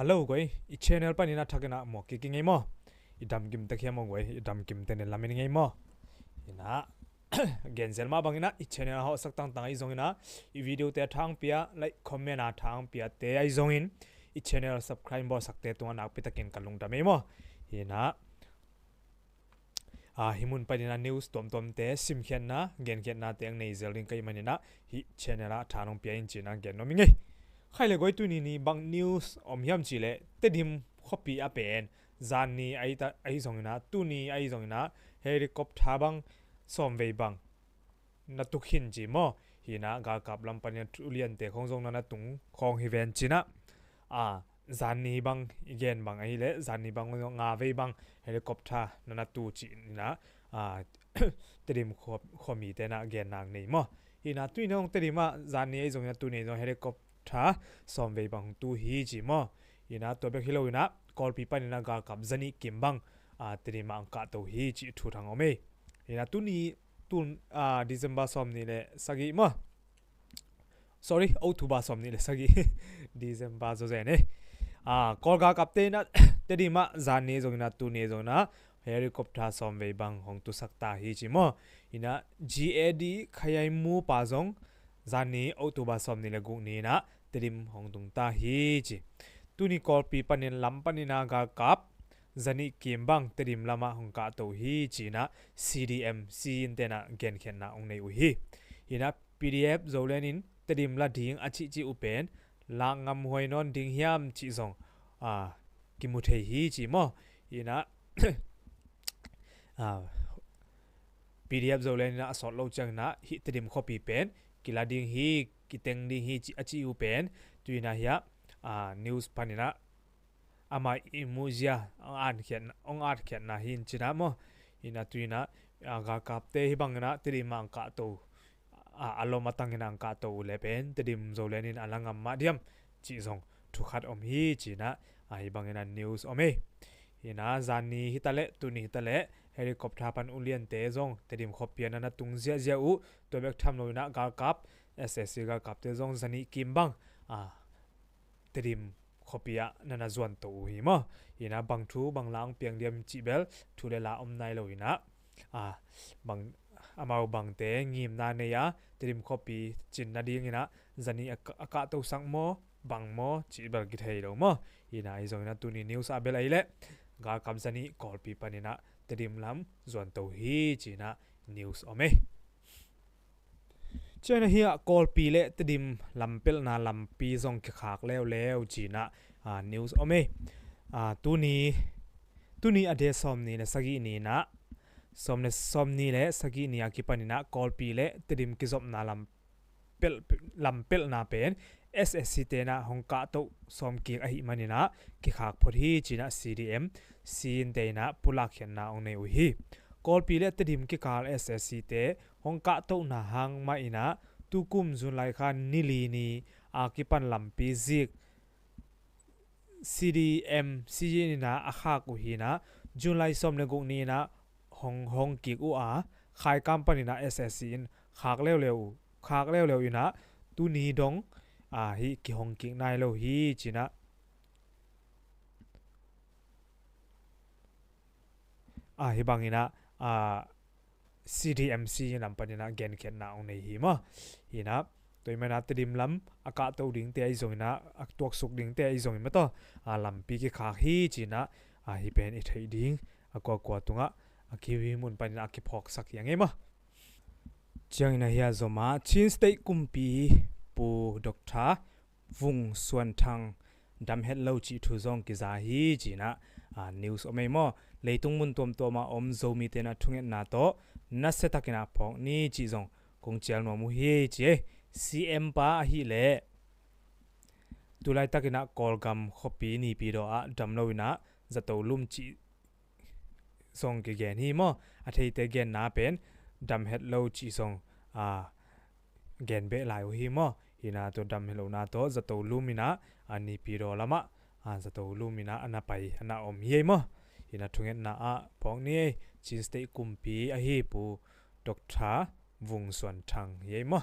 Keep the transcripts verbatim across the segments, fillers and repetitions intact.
Hello guai, i channel panin a thakin a muak kik ing ei maw? I dam kim tek hiam maw guai, i dam kim te ne lamin ing ei maw? Ina, gen zel mah bangin a i channel a hawhsak tangtang ahi zongin a, i video te a thang pia, like, comment a thang pia te ahi zongin, i channel subscribe bawlsak te tungah nakpi takin ka lungdam ei maw? Ina, a, hih mun panin a news tuamtuamte simkhiatna, genkhiatnate ang nei zel ding ka hih manin a, hih channel ah tha nong pia in ci-in a gen nuam ing ei. Khai le guai, tuni ni bang news om hiam cih leh Tedim khuapi ah pen zanni ahi ta, ahi zongin a, tuni ahi zongin a, helicopter bang sawmvei bang na tu khin ci maw? Hi-in a, galkap lam panin a tu liante khong zong na na tung khawng hi ven ci-in a, a, zanni bang i gen bang ahih leh zanni bang nga vei bang helicopter na na tu ci-in a, a, Tedim khua, khuamite na genna nei maw? Hi-in a, tuni zong Tedim ah zanni ahi zongin a, tuni zong helicopter sawmvei bang hong tu hi ci maw? Hi-in a, tua bek hi lo-in a, Kawlpi panin a galkap zanih kim bang, a, Tedim ah hong kahto hi cih thu thang om ei. Hi-in a, tuni, tun, a, December sawmnih le sagih maw? Sorry, October sawmnih le sagih. December zaw zen ei. A, Kawl galkapte in a, Tedim ah zanni zongin a, tuni zongin a, helicopter sawmvei bang hong tusak ta hi ci maw? Hi-in a, G A D Khayaimu pa zong zanni October sawmnih le guk ni-in a, Tedim hong tung ta hi ci. Tuni Kawlpi panin lam panin a galkap zanih kim bang Tedim lamah hong kahto hi ci-in a, C D M C in te na genkhiatna hong nei uh hi. Hi-in a, P D F Zoland in Tedim la ding a cihcih uh pen lak ngamhuai nawn ding hiam cih zong, a, kimu thei hi ci maw? Hi-in a, a, P D F Zoland in a sawt lo ciangin a, hih Tedim khuapi pen kila ding hi, kiteng ding hi cih a cih uh pen, tu-in a hiah, a, news panin a, amah i muhzia hong atkhiat, hong atkhiatna hi in ci-in a maw? Hi-in a, tu-in a, a, galkapte hih bangin a Tedim ah hong kahto, a, a lom a tangin a hong kahto uh leh pen Tedim Zoland in a la ngam mah diam cih zong thu khat om hi ci-in a, a, hih bangin a news om ei. Hi-in a, zanni hi ta leh, tuni hi ta leh, helicopter pan uliante zong Tedim khuapi ah na na tung ziahziah uh, tua bek tham lo-in a galkap, S A C galkapte zong zanih kim bang, a, Tedim khuapi ah na na zuanto uh hi maw? Hi-in a, bang thu bang la hong piang diam cih bel thu le la om nai lo-in a, a, bang, amau bangte ngimna nei a, Tedim khuapi cin nadingin a zanih a ka, a kahtosak maw, bang maw cih bel kithei lo maw? Hi-in a, ahi zongin a, tuni news ah bel ahih leh galkap zanih Kawlpi panin a Tedim lam zuanto hi ci-in a news om ei. Ciangin a hiah Kawlpi le Tedim lampelhna lampi zong kikhak leuleu ci-in a, a, news om ei. A, tuni, tuni a date sawmnih le sagih ni-in a, sawm le, sawmnih le sagih ni a kipanin a Kawlpi le Tedim kizopna lam pel, lampelhna pen S A C te in a hong kahtoh sawm kik ahih manin a kikhak phot hi ci-in a C D M C in te in a pulak khiatna hong nei uh hi. Kawlpi le Tedim kikal S A C te hong kahtohna hang mah in a tukum June lai kha ni li ni a kipan lampi zik C D M C in a a khak uh hi-in a, June lai sawm le guk ni-in a hong, hong kik uh a, Khaikam panin a S A C in khak leuleu, khak leuleu in a, tuni dong, a, hih kihong kik nai lo hi ci-in a, a, hih bangin a, a, C D M C lam panin a genkhiatna hong nei hi maw? Hi-in a, tua ahih manin a Tedim lam a kahto dingte ahi zongin a, a tuaksuk dingte ahi zongin maw tawh, a, lampi kikhak hi ci-in a, a, hih pen i theih ding a kuakua tungah a ki, hih mun panin a kiphawksak hi ing ei maw? Ciangin a hiah zom a, Chin State kumpi Pu Doctor Vung Suan Thang dam het lo cih thu zong kiza hi ci-in a, a, news om ei maw? Leitung mun tuamtuam a om Zomite in a thungetna tawh nasia takin a phawk ni cih zong kong cial nuam uh hi ci ei. C M pa ahih leh tu laitakin a Kawlgam khuapi Naypyidaw ah dam lo-in a zato lum cih zong kigen hi maw? A theite genna pen dam het lo cih zong, a, gen beh lai uh hi maw? Hi-in a, tua dam het lohna tawh zato lum in a, a, Naypyidaw lamah, a, zato lum in a, a na pai, a na om hi ei maw? Hi-in a, thungetna ah phawk ni ei, Chin State kumpi ahi Pu Doctor Vung Suan Thang hi ei maw?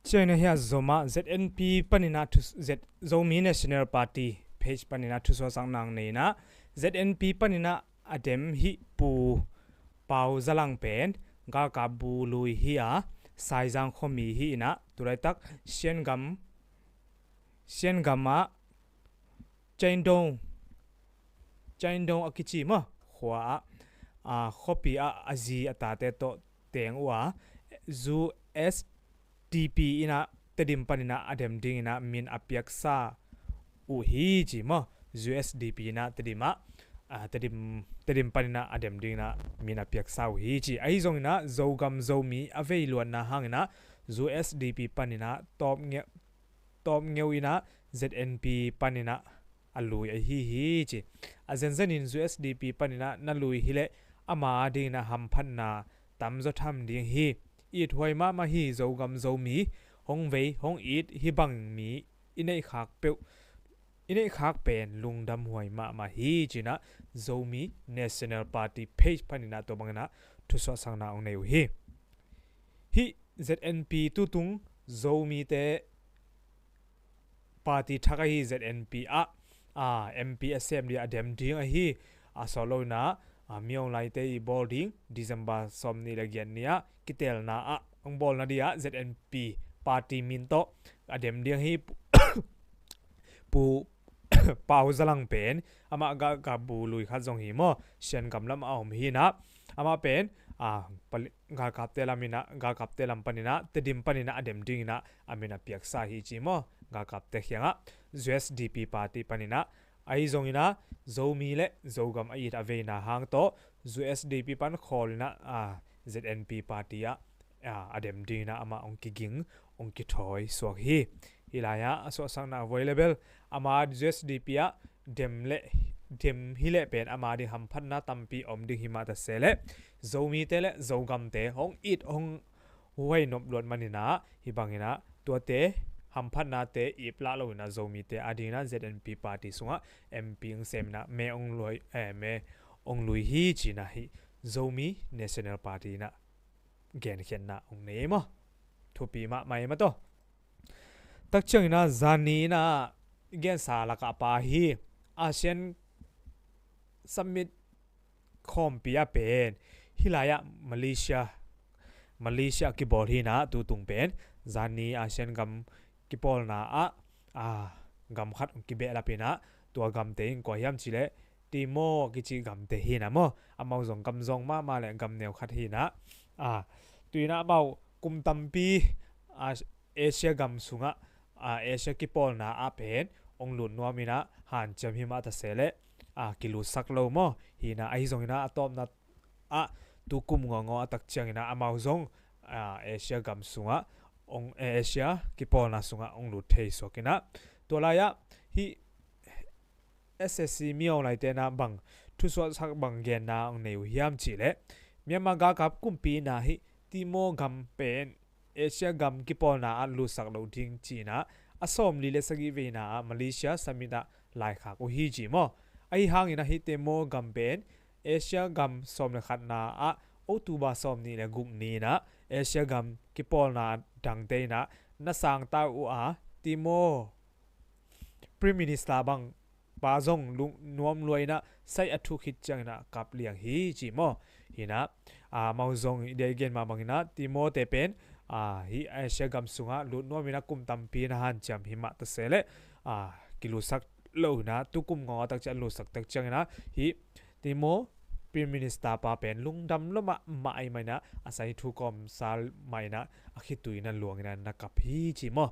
Ciangin ah hia zom ah Z N P panin ah thu, Z, Zomi National Party page panin ah thusuahsakna hong nei in ah, Z N P panin ah a dem hih Pu Pau Za Lang pen galkap bu lui hi a, Saizang khuami hi in ah, tulaitak Shan gam, Shan gam ah Chaindong, Chaindong a kici maw, khua ah, a, khuapi ah a zi a tate tawh teng uh a, U S D P in ah Tedim panin ah a dem dingin ah min a piaksa uh hi ci maw. U S D P in ah Tedim ah, a, Tedim, Tedim panin ah a dem dingin ah min a piaksa uh hi ci. Ahi zongin ah Zogam Zomi a veiluatna hangin ah U S D P panin ah tawp nge-, tawp ngeu in ah Z N P panin ah a lui ahi hi ci. A zenzenin U S D P panin ah na lui hileh ama dingin ah hamphatna tamzaw tham ding hi. Ithuai mahmah hi. Zogam Zomi hong vei hong it hih bang mi i neih khak peuh, i neih khak pen lungdamhuai mahmah hi ci in ah Zomi National Party page panin ah tua bangin ah thusuahsakna hong nei uh hi. Hih Z N P tutung Zomite party thak ahi Z N P ah, a, M P a sem ding a dem ding ahi. A sawt lo in ah, a, Min Aung Hlaing te i bawl ding December sawmnih le giat ni ah kitelna ah hong bawlna ding ah Z N P party min tawh a dem ding ahi. Pu Pau Za Lang pen amah galkap bu lui khat zong hi maw, Shan gam lam a om hi in ah, amah pen, a, pali-, galkapte lam in ah, galkapte lam panin ah Tedim panin ah a dem dingin ah a min a piaksa hi ci maw, galkapte kiangah. U S D P party panin ah, ahi zongin ah Zomi le Zogam a it a veina hang tawh U S D P pan khawl in ah, a, Z N P party ah, a, a dem dingin ah amah hong kiging, hong kithawi suak hi. Hih lai ah a suahsakna a voi le bel, ama U S D P ah dem le, dem hileh pen ama ding hamphatna tampi om ding hi mah ta se leh, Zomite le Zogamte hong it hong huai nop luat manin ah, hih bangin ah tuate hamphatnate ip lah lo in ah Zomite a dingin ah Z N P party sungah M P hong sem in ah me hong lui, eh, me hong lui hi ci in ah hih Zomi National Party in ah genkhiatna hong nei maw. Thupi mahmah hi maw taw. Tak ciangin ah zani in ah i gensa lakah a pa hi, ASEAN Summit khawmpi ah pen hih lai ah Malaysia, Malaysia kibawl hi in ah tutung pen zani ASEAN gam kipawlna ah, a, gam khat hong kibehlap in ah, tua gamte in kua hiam cih leh Timor kici gamte hi in ah maw. Amau zong gam zawng mahmah le gam neu khat hi in ah, a, tu in ah amau kum tampi, a, Asia gam sungah, a, Asia kipawlna ah pen hong lut nuam in ah hanciam hi mah ta se leh, a, kilutsak lo maw. Hi in ah ahi zongin ah a tawpna ah tukum ngawngaw a tak ciangin ah amau zong, a, Asia gam sungah hong, eh, Asia kipawlna sungah hong lut thei suak in ah, tua lai ah hih S S C Min Aung Hlaing te in ah bang thusuahsak bang genna hong nei uh hiam cih leh, Myanmar galkap kumpi in ah hih Timor gam pen Asia gam kipawlna ah lutsak lo ding ci in ah a sawmli le sagih veina ah Malaysia Summit ah laikhak uh hi ci maw. Ahi hangin ah hih Timor gam pen Asia gam sawm le khatna ah October sawmnih le guk ni in ah Asia gam kipawlna dangte in ah na sangta uh a, Timor Prime Minister bang pa zong lungnuam lua in ah saih a thuk khit ciangin ah kap liang hi ci maw. Hi in ah, a, amau zong i dia i gen mah bangin ah Timor te pen, a, hih Asia gam sungah lut nuam in ah kum tampi na hanciam hi mah ta se leh, a, kilutsak lo in ah tukum ngawngaw tak ciang lutsak tak ciangin ah hih Timor Prime Minister pa pen lungdam lua mahmah ahih manin ah a saih thu kawmsa mah in ah a khitui na luang in ah na kap hi ci maw.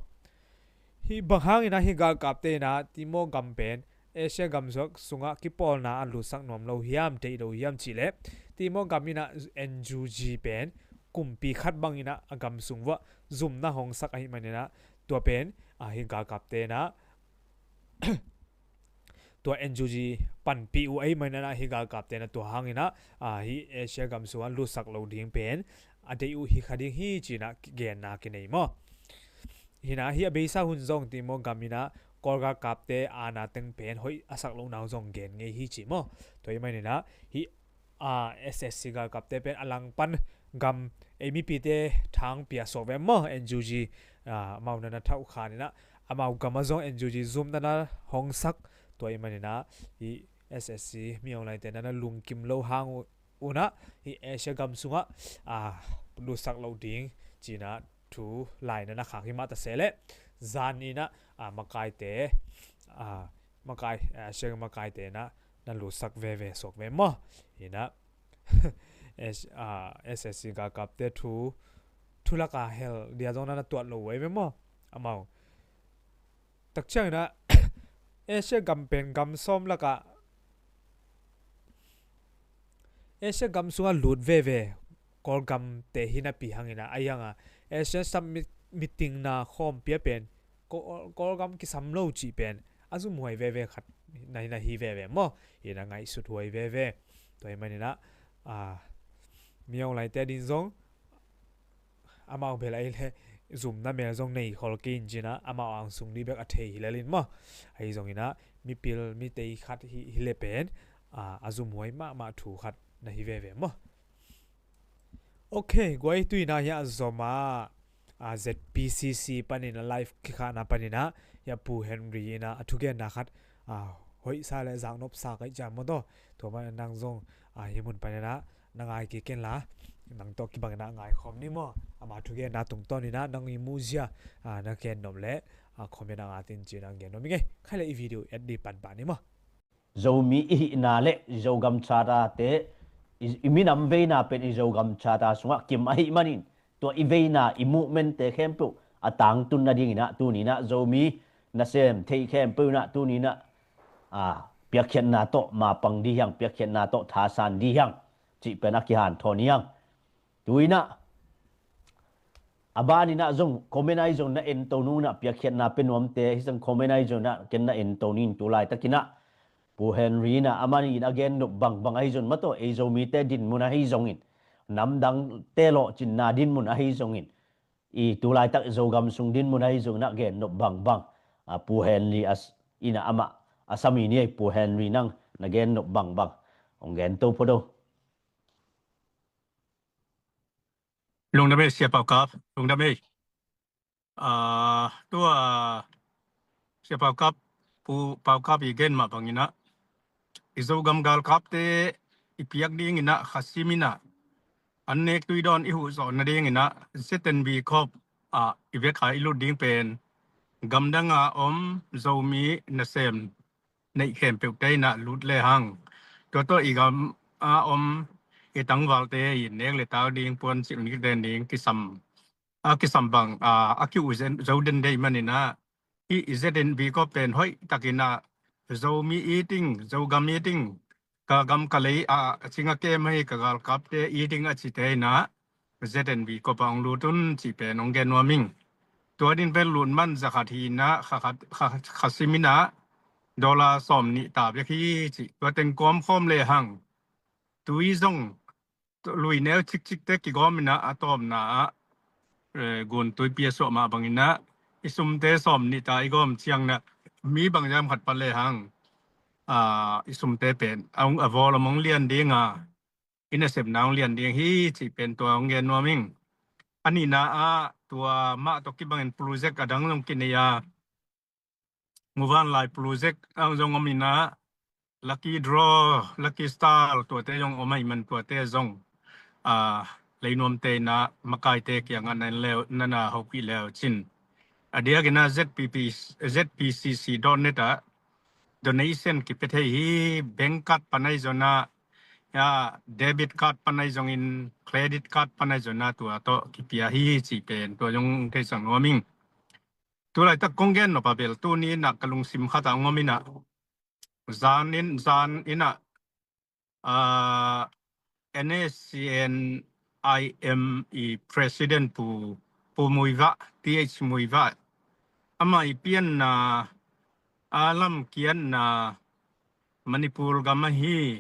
Hih bang hangin ah hih galkapte in ah Timor gam pen Asia gam sungah kipawlna ah lutsak nuam lo hiam, deih lo hiam cih leh, Timor gam in ah N U G pen kumpi khat bangin ah a gam sung vuah zumna hong sak ahih manin ah tua pen, a, hih galkapte in ah tua N U G panpih uh ahih manin ah hih galkapte in ah tua hangin ah, a, hih Asia gam sungah lutsak lo ding pen a deih uh hi kha ding hi ci in ah genna kinei maw. Hi in ah hih a beisa hun zong Timor gam in ah Kawl galkapte aana teng pen hoih a sak lohna uh zong gen ngei hi ci maw. Tua ahih manin ah hih, a, S S C galkapte pen a langpan gam ei mipite thang pia suak ve maw, N U G, ah, amau na na thauh khan inah, amau gam ah zong N U G zum na na hong sak, tua ahih manin ah, hih S S C Min Aung Hlaing te na na lungkim lo hang uh, un ah, hih Asia gam sungah, ah, lutsak lo ding, ci-in ah thu lai na na khak hi mah ta se leh, zan inah, ah, makaite, ah, makai, ah, Asia makaite na, na lutsak veve suak ve maw? Inah, S-, ah, S S C galkapte thu, thu lak ah hel dia zong na na tuat lo uh ei ve maw? Amau. Tak ciang inah, Asia gam pen gam sawm lak ah, Asia gam sungah lut veve, Kawlgam te hi napi hang inah, ahi hang ah, Asia Summit meeting na khawm pia pen, Kawl, Kawlgam kisam lo cih pen, a zumhuai veve khat, na hi na hi veve maw, hi na ngaihsut huai veve. Tua ahih manin ah, ah, Min Aung Hlaing te ading zong, amau bel ahih leh zumna mel zong nei khol kei in ci-in ah, amau angsung dih bek a thei hi lel in maw. Ahi zong inah, mipil, mitei khat hi, hi leh pen, ah, a zumhuai mahmah thu khat na hi veve maw. Ok, guai, tu inah hih a zom ah, ah, Z P C C panin ah live kikhahna panin ah, hih a Pu Henry inah a thugenna khat, ah, hoihsa le zaknopsa ka hih ciang maw taw. Tua mah nang zong, ah, hih mun panin ah, na ngai kik ken la, nang tawh kibang inah ngaikhawm ni maw. Ama thugenna tungtawn inah nang i muhzia, ah, na gen nop leh, ah, comment ah ngat in ci-in ah gen nop i ngei. Khai leh i video et dih panpah ni maw. Zomi i hihna le i Zogam Charter te, i, i minam veina pen i Zogam Charter sungah kim ahih manin, tua i veina, i movement te khempeuh a tangtun nading inah, tuni inah Zomi nasem theih khempeuh inah, tuni inah, ah, piakkhiatna tawh mapang dih hiang, piakkhiatna tawh thasan dih hiang, cih pen a kihanthawn hiang. Tu inah, a ban inah zong comment ahi zong na ento nung inah, piakkhiatna pia nuamte hi zong comment ahi zong inah, ken na ento ning tu laitak inah. Pu Henry inah, amah in a gen nop bangbang ahi zong maw taw, ei Zomite dinmun ahi zongin, namdangte lawhcinna dinmun ahi zongin, i tu laitak Zogam sung dinmun ahi zong inah gen nop bangbang. Ah, Pu Henry as-, inah amah a sami ni ei, Pu Henry nang na gen nop bangbang hong gen to pho do. Lungdam ei, Sia Pau Kap, lungdam ei. Ah, tua, Sia Pau Kap, Pu Pau Kap i gen mah bang inah, i Zogam galkapte i piak ding inah, khasim inah, an nek tui dawn i huh zawh nading inah, Z N B Corps ah i vekpi i lut ding pen, gamdang a om Zomi nasem neih khempeuhte inah lut lehang, tua tawh i gam a om i tangvalte i nek le tau ding, puan cil nik den ding kisam, a kisam bang, a, a ki-uh zo den deih man inah, hih Z N B Corps pen hoih tak inah, Zomi i ting, Zogam i ting, ka gam ka lei ah a cing a kem ahi ka galkapte i ting a cite inah, Z N B Corps ah hong lut un cih pen hong gen nuam ing. Tua din pen lut man za khat hi inah, kha, kha, kha, khasim inah, dollar sawm nih ta bek hi cih. Tua teng kawm khawm lehang, tui zong, lui neu cikcikte kigawm inah, a tawpna ah, eh, gun tuipi a suah mah bang inah, i sumte sawm nih ta i gawm ciang inah, mi bang hiam khat pha lehang, ah, i sumte pen a, a volume hong lian ding a, i nasepna hong lian ding hi cih pen tua hong gen nuam ing. A nihna ah, tua mah tawh kibangin project a dang zong kinei a, muvanlai project ang zong om inah, lucky draw, lucky star, tuate zong om ahih man tuate zong, ah, leinuamte inah, makaite kiangah na en leu, na na hopih leu cin. A diak inah Z P P, Z P C C dot net ah donation kipia thei hi, bank card pan ahi zong inah, ya, debit card pan ahi zongin, credit card pan ahi zong inah, tua tawh kipia hi cih pen tua zong theisak nuam ing. Tu laitak kong gen nop a bel, tuni inah ka lungsim khat ah hong om inah, zan in, zan inah, ah, N S C N I M i President Pu, Pu Muivah, T H Muivah, amah i pianna, a lamkiatna Manipur gam ahi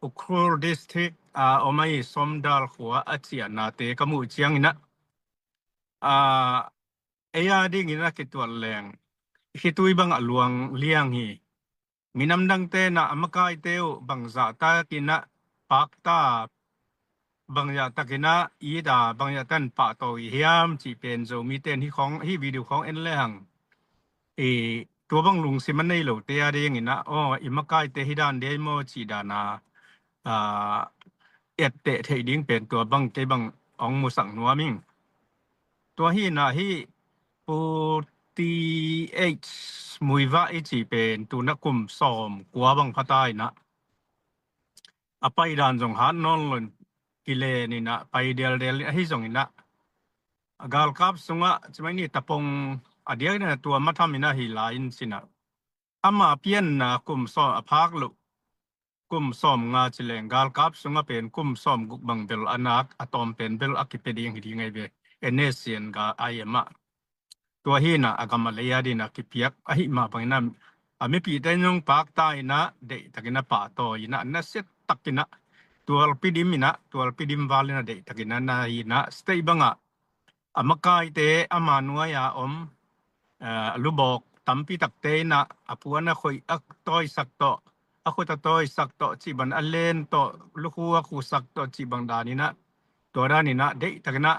Ukhrul District a om ahi Somdal khua a ciahnate ka muh ciang inah, ah, ei a dingin a kituat leng, khitui bangah luang liang hi. Minam dangte inah a makaite uh bangzah tak inah pakta, bangzah takin ah it a, bangzah takin pahtawi hiam cih pen Zomite in hih khawng, hih video khawng en lehang, i, tua bang lungsim a nei lote a dingin ah, aw, i makaite hih dan dei maw cih dan a, a, etteh theih ding pen tua bang kei bang hong musak nuam ing. Tua hi in ah hih Pu T H Muivah i cih pen tu-in ah kum sawm kua bang pha ta in ah, a paidan zong hat nawn lo in, kilen in ah pai deldel in, ahi zongin ah a galkap sungah cimai ni tapong a diakin ah tua matham in ah hi lai in ci-in ah, ama pianna kum sawm a phak loh, kum sawm nga ci leng galkap sungah pen kum sawm guk bang bel a nak, a tawm pen bel a kipia ding hi ding ahi ve, N S C N ga I M ah. Tua hi in ah a gam a lei a dingin ah kipiak ahih mah bangin ah, a mipihte in zong pakta in ah, deihtakin ah pahtawi in ah, nasia takin ah, tualpi dim in ah, tualpi dim val in ah, deihtakin ah na hi in ah, state bangah a makaite, ama nuai-a om, eh, lubawk tampi takte in ah a puan a khoih a tawisak tawh, a khut a tawisak tawh cih bang, a len tawh lukhu a khusak tawh cih bang dan in ah, tua dan in ah deihtakin ah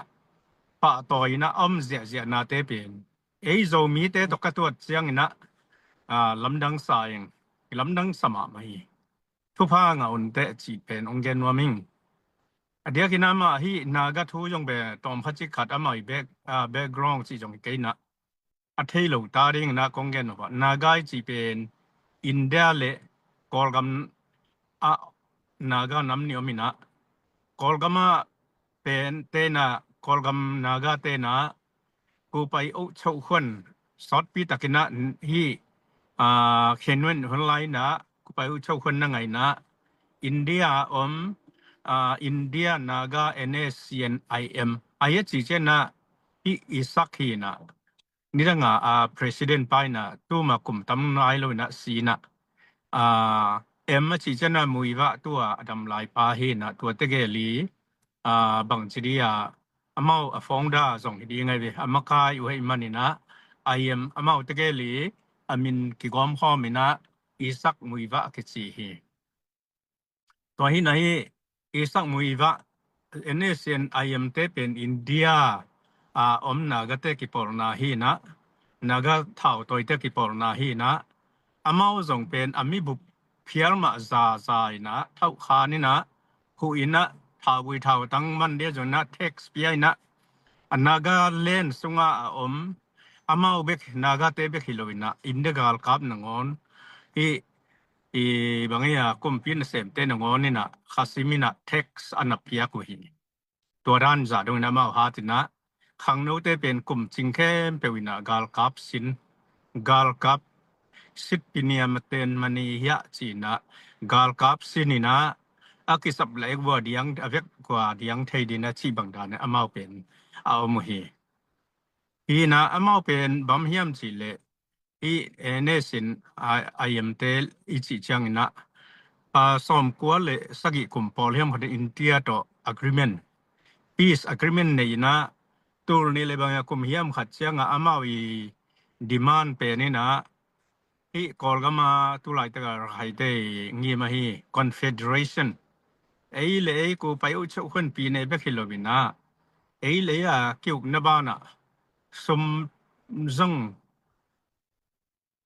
pahtawi in ah a om ziahziahnate pen ei Zomite tawh ka tuat ciangin ah, ah, lamdang sa ing, lamdang sa mahmah hi. Thupha ngah un teh cih pen hong gen nuam ing. A diakin ah amah hih Naga thu zong pen tawmkhat cik khat amah i back, ah, background cih zong hi kei in ah, a thei lo ta dingin ah kong gen uh a, Naga i cih pen India le Kawlgam ah Naga nam nih om in ah, Kawlgam ah pen te in ah, Kawlgam Nagate in ah Kupai Uh Cho Khuan sawtpi takin ah hih, ah, Khen Win hun lai in ah Kupai Uh Cho Khuan na ngaihna India om, ah, India Naga N S C N I M, I a cih ciang ah hih Isak hi in ah, nidang a, a president pa in ah, tuma kum tam nai lo in ah si in ah, a, M a cih ciang ah Muivah tua a dam lai pa hi in ah, tua tegel i, a, bangci dih a, amau a founder zong hi ding ahi ve, a makai uh ahih manin ah, I M amau tegel i a min kigawm khawm in ah, Isak Muivah a kici hi. Tua hi in ah hih Isak Muivah, N S C N I M te pen India a om Nagate kipawlna hi in ah, Naga thautawite kipawlna hi in ah, amau zong pen a mibup phial mah zaza in ah, thauhkhan in ah, huh in ah, thauvui thautang man dia zong in ah, tax pia in ah, a Nagaland sungah a om, amau bek, Nagate bek hi lo in ah, India galkap nangawn, hih, i bang hi a, kumpi nasemte nangawn in ah, khasim in ah, tax a na piak uh hi. Tua dan zah dong in ah amau hat in ah, khangnote pen kum cing khempeuh in ah, galkap sin, galkap sit piniam a ten mani hiah ci in ah, galkap sin in ah, a kisap leh ek vua diang, a vek vua diang thei ding a cih bang dan in ah amau pen a om uh hi. Hi in ah amau pen bang hiam cih leh, i N S C N I M te i cih ciangin ah, a, sawmkua le sagih kum pawl hiam khat in India tawh agreement, peace agreement nei in ah, tul nih le bang a kum hiam khat ciang ah amau i demand pen in ah, hih Kawlgam a tu laitak a Rakhaite i ngim ahi confederation, ei le ei Kupai Uh Cho Khuan pi nei bek hi lo in ah, ei le ei a ki-ukna ban ah sum zong,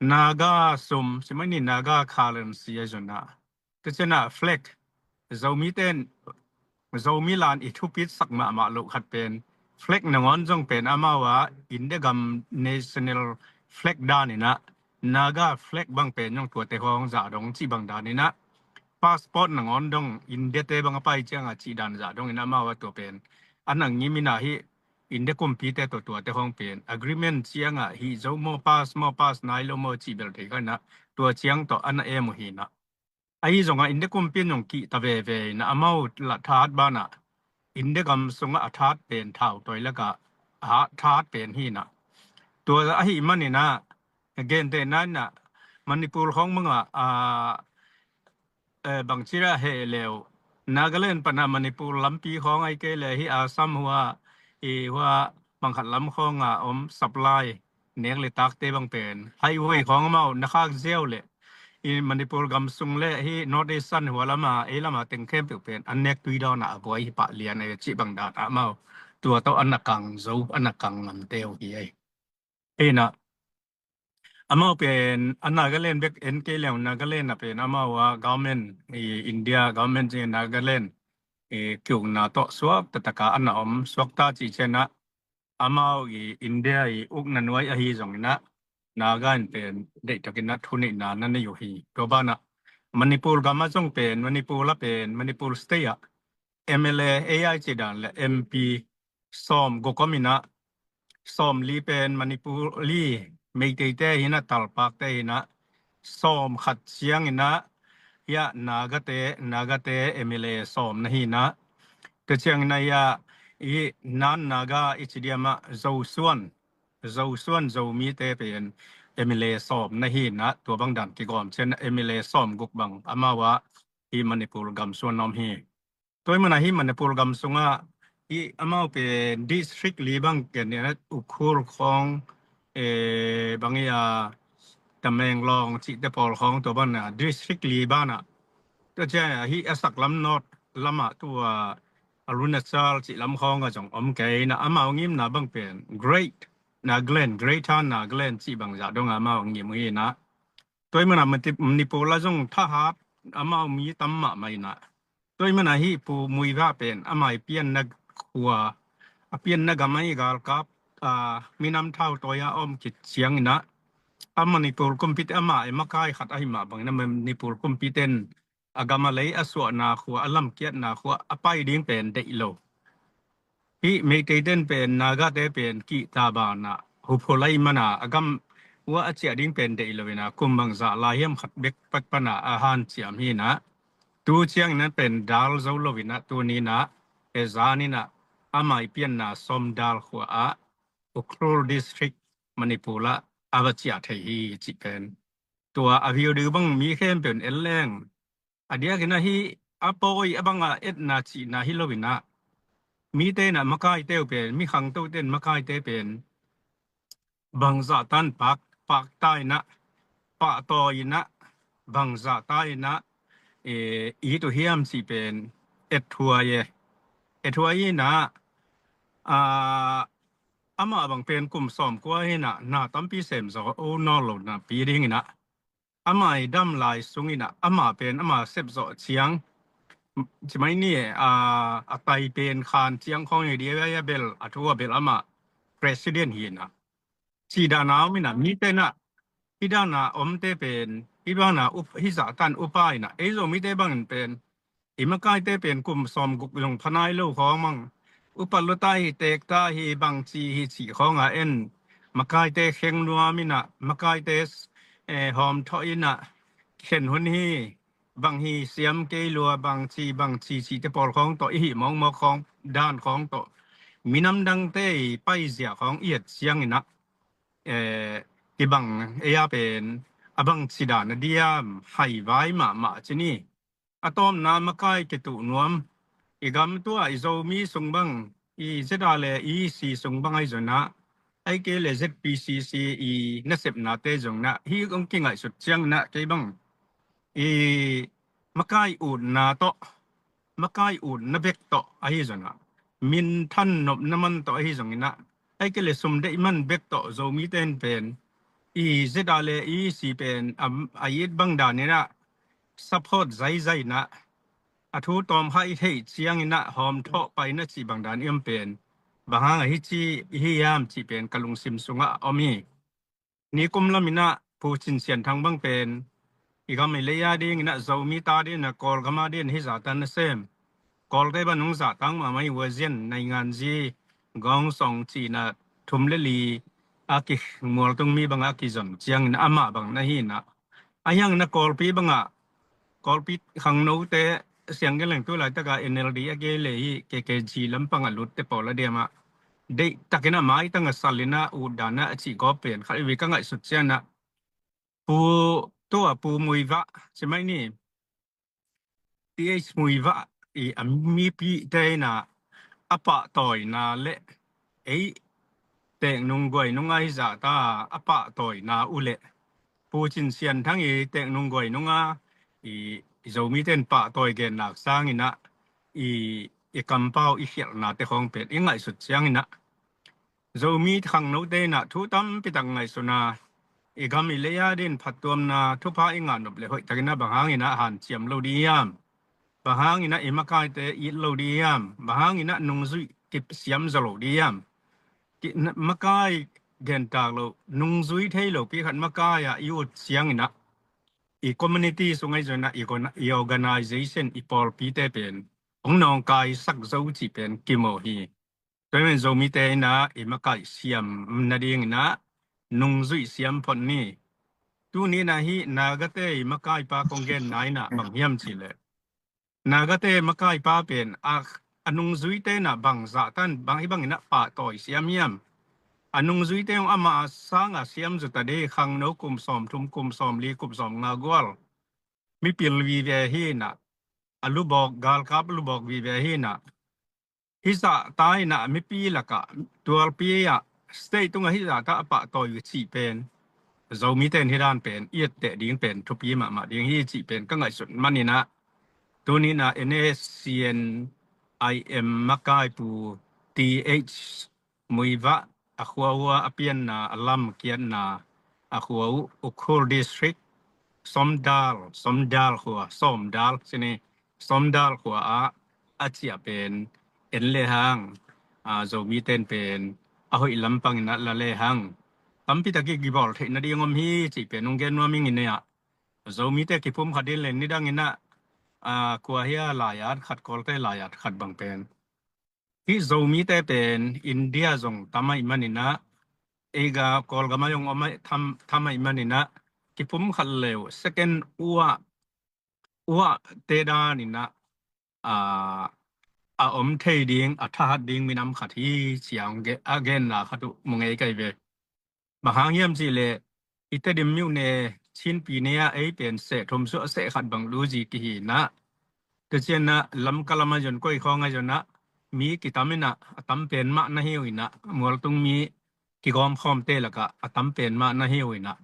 Naga sum, cimai ni Naga currency a zon ah, tua ciang ah flag, Zomite in, Zomi lan i thupitsak mahmah loh khat pen, flag nangawn zong pen amau a India gam national flag dan in ah, Naga flag bang pen zong tuate khawng zah dong cih bang dan in ah, passport nangawn dong India te bang a pai ciang a cih dan zah dong in ah amau a tua pen a na ngim in ah, hih India kumpite tawh tuate khawng pen agreement ciang ah hih zo maw, pass maw, pass nai lo maw cih bel thei kha in ah, tua ciang tawh a na em uh hi in ah. Ahi zong ah India kumpi in zong kihta veve in ah, amau lah that ban ah, India gam sung ah a that pen, thautawi lak ah a that pen hi in ah. Tua ahih manin ah, gentehna in ah, Manipur khawng bang ah, a, eh, bangci a heh le uh, Nagaland pan ah Manipur lampi khawng, ahih kei leh hih Assam hua, i hua, bang khat lam khawng a om supply, nek le takte bang pen highway khawng amau na khak ziau leh, i Manipur gam sung le hi North Eastern hua lama, ei lama teng khempeuh pen a nek tui dawnah a buai hi pah lian ei cih bang dan amau tua tawh a na kang zo, a na kang ngamte uh hi ei. Hi na, amau pen a Nagaland bek en kei leng Nagaland ah pen amau a government, i India government ci Nagaland i kiukna tawh suak taktak a a na om suak ta cih ciangin ah amau i India i ukna nuai ahi zongin ah Naga in pen deihtakin ah thuneihna na nei uh hi. Tua banah Manipur gam ah zong pen Manipur ah pen Manipur state ah M L A A I ci dan le M P sawm guk om in ah sawm li pen Manipur li Meiteite hi na, Talpakte hi na, sawm khat ciangin ah hi a Nagate, Nagate M L A sawm na hi na. Tua ciangin ah hi a i nan Naga i ci diam ah Zosuan, Zosuan Zomite pen M L A sawm na hi na, tua bang dan kigawm cian M L A sawm guk bang amau ah hi Manipur gam suan om hi. Tua hi mana hi Manipur gam sungah hi amau pen district li bang ken ni na Ukhrul khawng, eh, bang hi a Tamenglong cihte pawl khawng tua bang na district li banah. Tua ciang hi a saklam north lamah tua Arunachal cih lam khawng a zong om kei na amau ngimna bang pen Great Nagaland, Greater Nagaland cih bang zah dong amau ngim uh hi na. Tua hi mana Manipur la zong thahat amau mi tam mahmah hi na. Tua hi mana hi Pu Muivah pen amai pianna khua, a pianna gam ahi galkap, a, minam thau tawi a om khit ciangin ah a Manipur kumpite amah e makai khat ahi mah bangin a Manipur kumpiten a gam a lei a suahna khua, a lamkiatna khua a pai ding pen deih lo. Hi Meiteiten pen Nagate pen kihta banah huphu lai mana a gam uah a ciah ding pen deih lo in ah kum bang zah lai hiam khat bek pak pana a hanciam hi na. Tu ciangin ah pen dal zo lo in ah tuni in ah e zan in ah amai pianna sawm dal khua ah Ukhrul District Manipur ah a va ciah thei hi cih pen. Tua a video bang mi khempeuh en leng a diakin ah hi a pawi a banga etna cihna hi lo in ah mite in ah makaite uh pen, mi khangtote in makaite pen bangzah tan pak, pakta in ah, pahtawi in ah, bangzah ta in ah, e, it uh hiam cih pen ethuai e. Ethuai in ah, a, amah bang pen kum sawm kua hi na, na tampi sem zaw o nawn lo napi ding in ah amah i dam lai sung in ah amah pen amah sep zawh ciang, ci mai ni, a, a tai pen khan ciang khawng i dia a bel a thu a bel amah president hi na. Ci dan a om in ah mite in ah hi dan a omte pen hi dan a up, hi zah tan upa in ah ei Zomite bangin pen i makaite pen kum sawm guk zong pha nai lo khawng mang upat lo ta hi, tek ta hi, bangci hi cih khawng a en makaite kheng nuam in ah makaite, eh, hawm thawh in ah khen hun hi, bang hi siam kei lua, bangci bangci cihte pawl khawng tawh i hih mawkmawk khawng dan khawng tawh minam dangte i paizia khawng i et ciangin ah, eh, kibang ei a pen a bangci dan a diam, haivai mahmah ci ni. A tawpna makai kituh nuam. I gam tua i Zomi sung bang, i Z R le i si sung bang ahi zong ah, ahih kei le Z P C C i nasepnate zong ah hi kong kingaihsut ciangin ah kei bang i makai utna tawh, makai utna bek tawh ahi zong ah, minthan nopna man tawh ahi zongin ah, ahih kei le sum deih man bek tawh Zomite in pen i Z R le i si pen a, a it bang dan in ah support zaizai in ah, a thu tawm kha i theih ciangin ah hawm thawh pai na cih bang dan i om pen bang hang a hi ci, i hi hiam cih pen ka lungsim sungah a om hi. Nikum lam in ah Pu Cin Sian Thang bang pen i gam i lei a ding in ah Zomi ta ding in ah Kawlgam a ding in ah hi zah tan na sem. Kawlte bang nung zah tang mahmah hi, Wazian, Nainganzi, Gawngsong cih in ah thum le li a kimualtung mi bang a kizom ciangin amah bang na hi in ah, a hiang na Kawlpi bangah, Kawlpi khangnote siang gen leng tu laitak a N L D a kei le hi K K G lampang a lutte pawl a diam ah deihtakin a maitang a sal in ah ut dan ah a cih gawp pen khat i vi ka ngaihsut ciang ah Pu, tua Pu Muivah ci mai ni. Th Muivah i a mipihte in ah a pahtawina le ei teek nung guai nung ahi zah ta a pahtawina uh le Pu Cin Sian Thang i teek nung guai nunga i, i Zomite in pahtawi gennak sanginah i, i kampau i khialhnate khawng pen i ngaihsut cianginah Zomi khangnote inah thu tampi tak ngaihsuna i gam i lei a din phattuamna thupha i ngah nop le hoih takinah bang hanginah hanciam lo dih hiam? Bang hanginah i makaite it lo dih hiam? Bang hanginah nungzuih kisiam zaw lo dih hiam? Ki-, na-, makai gentak lo, nungzui thei lo pi khat makai ah i ut cianginah i community sung ahi zonginah i gona-, i organization, i pawlpite pen hong nawngkaisak zo cih pen kimu hi. Tua hi men Zomite inah i makai siam nadinginah nungzuih siam phot ni. Tuni inah hih Nagate i makaipa kong genna inah bang hiam cihleh, Nagate makaipa pen a, a nungzuite inah bang zahtan bang hi banginah pahtawi siam hiam? A nungzuite hong ama a sanga siam zuta dih, khangno kum sawm thum, kum sawm li, kum sawm nga gual mipil vive hi inah, a lubawk, galkap lubawk vive hi inah, hih zahta inah mipi lakah tualpi ah state tungah hih zahta a pahtawi uh cih pen Zomite in hih dan pen i etteh ding pen thupi mahmah ding hi cih pen ka ngaihsut maninah tuninah N S C N I M makaipu T H Muivah a khua uh a pianna, a lam kiatna, a khua uh Ukhrul District, Somdal, Somdal khua, Somdal sini, Somdal khua ah a ciah pen en lehang, a, Zomite in pen a hoih lampang inah la lehang tampi tak i kibawl theih nading om hi cih pen hong gen nuam ing inah, Zomite kipum khat in le nidanginah, a, kua hia laiat khat, Kawlte laiat khat bang pen hih Zomite pen India zong tam ahih maninah, ei ga Kawlgam ah zong om ahih, tam, tam ahih maninah kipum khat le uh second uah, uahte daninah, a, a om thei ding, a thahat ding minam khat hi ciang ge-, a genna khat uh mu ngei kai ve. Bang hang hiam cihleh i Tedim myone Chinpi ne ah ei pen seh thum suah seh khat bang luzi kihi inah, tua cianah Lamka lam ahi zon, koi khawng ahi zonah mi kitam inah a tam pen mah na hi uh inah, mualtung mi kigawmkhawmte lakah a tam pen mah na hi uh inah,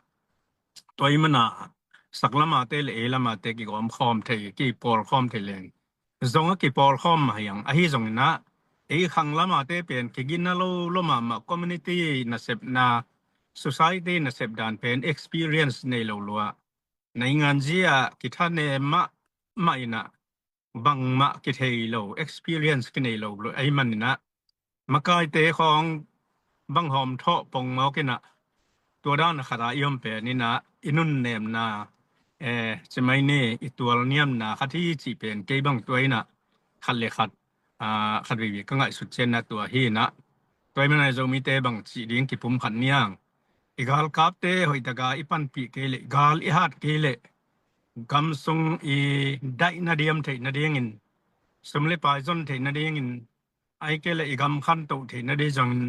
tua ahih manah sak lamate le ei lamate kigawmkhawm thei, kipawlkhawm thei leng zong a kipawlkhawm mah hi ang. Ahi zonginah ei khang lamate pen kigina lo lo mahmah, community nasepna, society nasep dan pen experience nei lo lua, nainganzi ah kithanem mahmah inah bangmah kithei lo, experience kinei lo lua ahih maninah makaite khawng bang hawm thawh pongmawk inah, tua dan a khat ah i om pen inah i nunnemna, eh, cimai ni i tualniamna khat hi cih pen kei bang tua inah khat le khat, ah, khat veivei ka ngaihsut cianna tua hi inah, tua ahih manah Zomite bang cih ding kipum khat niang. I galkapte hoihtaka i panpih kei leh, gal i hat kei leh, gam sung i daih nadiam theih nadingin, sum le pai zon theih nadingin, ahih kei leh i gam khantoh theih nading zongin,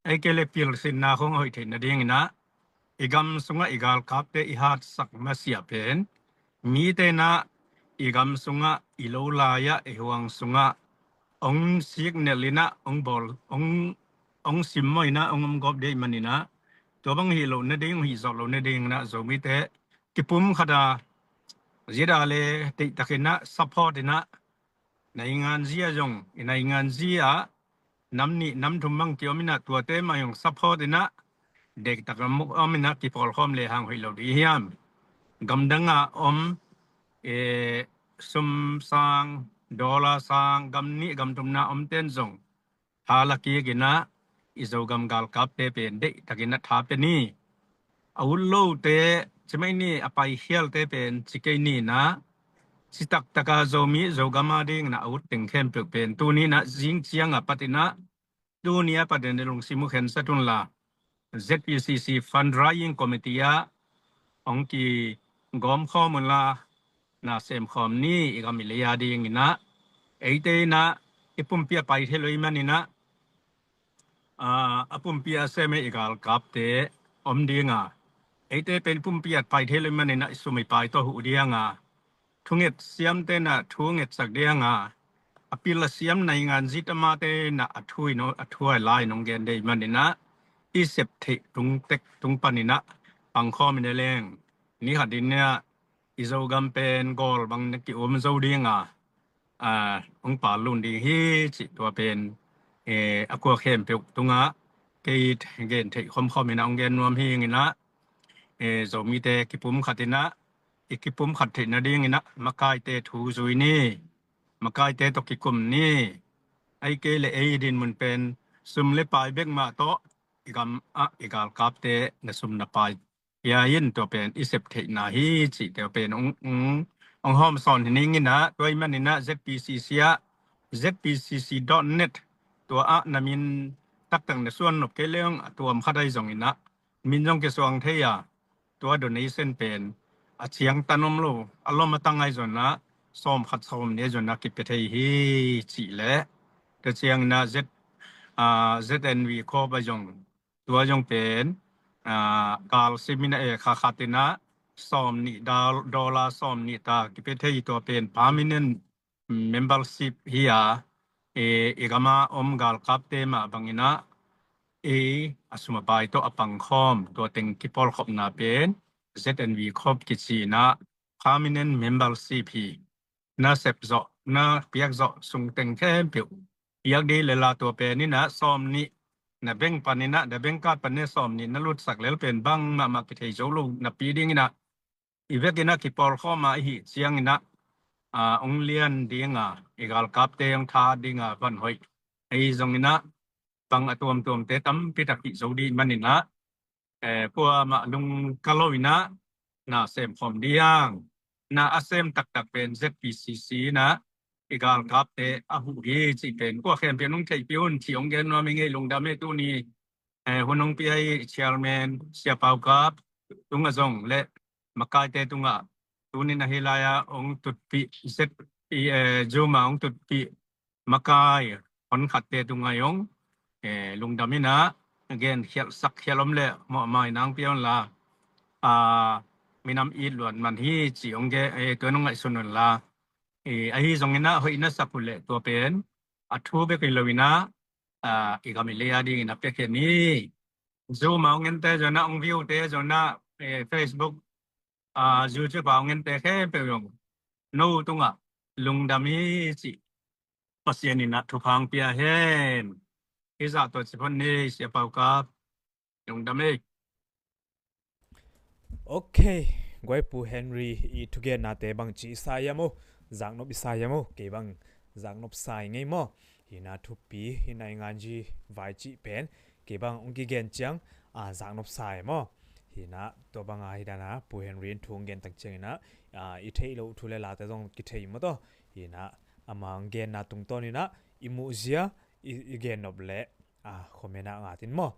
ahih kei leh pilsinna khong a hoih theih nadinginah, i gam sungah i galkapte i hatsak masiah pen mite inah i gam sungah, i lo lai-ah, i huang sungah hong signal inah, hong bawl, hong, hong simmawh inah hong om gawp dih maninah, tua bang hih loh nading, hih zawh loh nadinginah Zomite kipum khat a, zida le teihtakinah support inah, nainganzi ah zong, i nainganzi ah nam nih nam thum bang kiom inah tuate mah zong support inah, dektak a muk om inah kipawlkhawm lehang hoih lo dih hiam? Gamdang ah om, eh, sum sang, dollar sang, gam nih gam thumna omte in zong tha la kik inah, i Zogam galkapte pen deihtakinah tha pia ni. A ut lote, cimai ni a paikhialte pen ci kei ni inah, ci taktaka Zomi, Zogam a dinginah a ut teng khempeuh pen tuni inah zing ciang a pat inah, tuni a pat inah lungsim uh khensat unla, Z P C C Fundraising Committee ah hong kigawmkhawm unla, na semkhawm ni. I gam i lei a dinginah, eite inah i pumpi a pai thei lo ahih maninah, a, a pumpi a sem i galkapte om dinga, eite pen i pumpi a pai thei lo ahih maninah i sum i pai tawh huh dinga, thunget siamte inah thu ngetsak dinga, a pil a siam nainganzi tamate inah a thu i no, a thu a lai nong gen dih maninah, i sep theih tung tek tung paninah pangkhawm inah leng, Ni khat in ah i Zogam pen gawl bang na ki-um zo ding a, a, hong pal lun ding hi cih tua pen, eh, a kua khempeuh tungah kei gen theih khomkhom in ah hong gen nuam hi ing in ah, eh, Zomite kipum khat in ah, i kipum khat theih nading in ah makaite thu zui ni. Makaite tawh kikum ni. Ahih kei leh ei i dinmun pen sum le pai bek mah tawh i gam ah i galkapte na sum na pai pia in, tua pen i sep theihna hi cih tua pen hong, hong, hong hawm sawn hi ning in ah, tua ahih manin ah Z P C C ah, Z P C C dot net, tua ah na min taktak na suan nop kei leng a tuam khat ahi zongin ah min zong kisuang thei a, tua donation pen a ciangtan om lo, a lom a tang ahi zongin ah sawm khat sawm nih ahi zongin ah kipia thei hi cih leh, tua ciangin ah Z, ah, Z N V Corp ahi zong, tua zong pen, ah, gal sim in ah, eh, kha khat in ah sawm nih dol-, dollar sawm nih ta kipia thei, tua pen permanent membership hi a, eh, i gam ah om galkapte mah bangin ah, eh, a sum a pai tawh a pangkhawm, tua teng kipawlkhopna pen Z N V Corp kici in ah permanent membership hi. Na sep zawh, na piak zawh sung teng khempeuh piak ding lel a, tua pen in ah sawm nih na bank pan in ah, na bank card pan in ah sawm nih na lutsak lel pen bang mahmah kithei zo lo napi ding in ah, i vek in ah kipawlkhawm a i hih ciangin ah, ah, hong lian ding a, i galkapte hong tha ding a van hoih. Ahi zongin ah bang a tuamtuamte tampi tak hih zo ding manin ah, eh, kuamah lungka lo in ah na sem khawm ding, na a sem taktak pen Z P C C in ah i galkapte a huh hi cih pen kua khempeuh in hong theihpih un cih hong gen nuam ing ei. Lungdam ei. Tuni, eh, hun hong pia i chairman Sia Pau Kap tungah zong le makaite tungah, tuni in ah hih lai-ah hong tutpih Z, eh, Zoom ah hong tutpih makai honkhatte tungah zong, eh, lungdam in ah gen khialh sak khialh om leh mawhmai nang pia un la, ah, minam it luat man hi cih hong gen, eh, tua in hong ngaihsun un la, eh, ahi zongin ah hoih na sak uh leh tua pen a thu bek hi lo in ah, ah, i gam i lei a dingin a piakhia ni. Zoom ah hong ente zong ah, hong view te zong ah, eh, Facebook, ah, YouTube ah hong ente khempeuh zong no tungah lungdam hi cih Pasian in ah thupha hong pia hen. Hih zah tawh ci phot ni, Sia Pau Kap. Lungdam ei. Ok, guai Pu Henry i thugennate bangci i sa hiam aw? Zaknop i sa hiam aw? Kei bang zaknop sa ing ei maw? Hi in ah thupi, hi in ah i nganzi vai cih pen kei bang hong kigen ciang, ah, zaknop sa ei maw? Hi in ah tua bang a hi dan a Pu Henry in thu hong gen tak ciangin ah, ah, i theih loh thu le late zong kithei maw taw? Hi in ah ama hong genna tungtawn in ah i muh zia i, i gen nop leh, ah, comment ah ngat in maw?